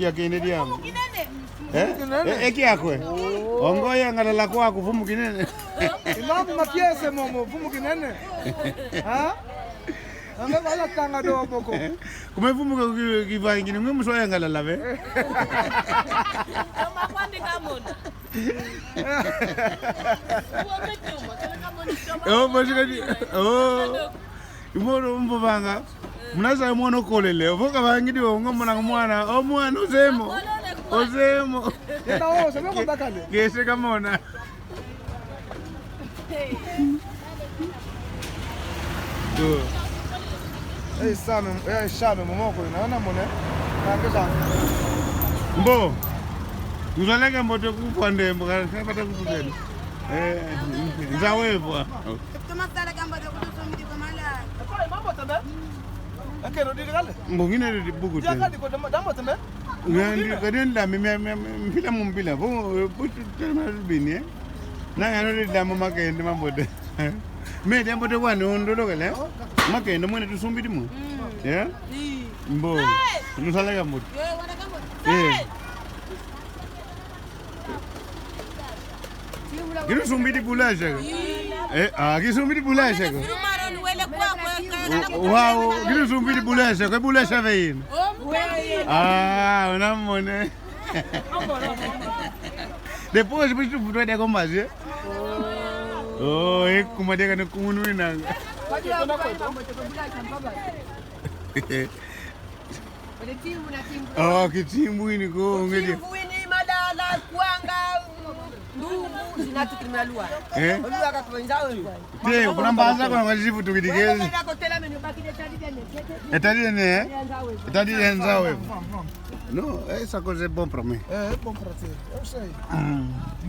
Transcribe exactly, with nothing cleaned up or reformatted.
Ya kene diangu. Eh? Vumu kinene. Eh, eki akwe. Oh. Ongo yangalala kwaku vumu kinene. Imamu makiese momo vumu kinene. Ha? Anga bala tanga do boko. Kuma vumu ki, ki, kivangini, mwe muswa yangalala be. Toma kwandi kamona. Oh, bosi kadi. Oh. Imono mbo banga. Munasa mwana okolele. Ovo kavangidi ongo mwana mwana. O mwana ozemo. Ozemo. Kese kamona. Ei, same, ei, same, momoko ina, ona mone. Kange same. Mbo. Nzaleka mbote kupwa ndembo, kana bata kuputeni. Eh, nzawevwa. Toma sala kamba za kutusumbidi kwa mala. Ake rodi kale. Mbo ngine rodi bugu. Dia kadi ko damo, damo tembe. Ngandi kadi ndami, mi, mi, mi, mpila mumpila. Bo, bo, tu, tu, ma bini, eh. Na ngano rodi damo makende mambote. Me diambote kwani undulukele. Makende mwene tusumbidi mu. Mm. Eh? Mbo. Nusala kambote. Eh. Kino sumbidi bulacha ko. Eh, ah, kino sumbidi bulacha ko. Wao, kino sumbidi bulacha ko, bulacha vein. Ah, una mone. Depois, depois tu vuto de kombaje. Oh, e kuma de kana kumunu inanga. Oh, kitimbu ini ko, ngedi. Kitimbu ini madala, kwanga, ndugu, zinatu kilimalua. Eh? Olua ka kwenza we. Te, kuna mbanza kuna ngadi zifu tukidikezi. Etadi ne, eh? Etadi ne nzawe. Non, eh, ça cause est bon pour moi. Eh, bon pour toi. Je sais. Mm.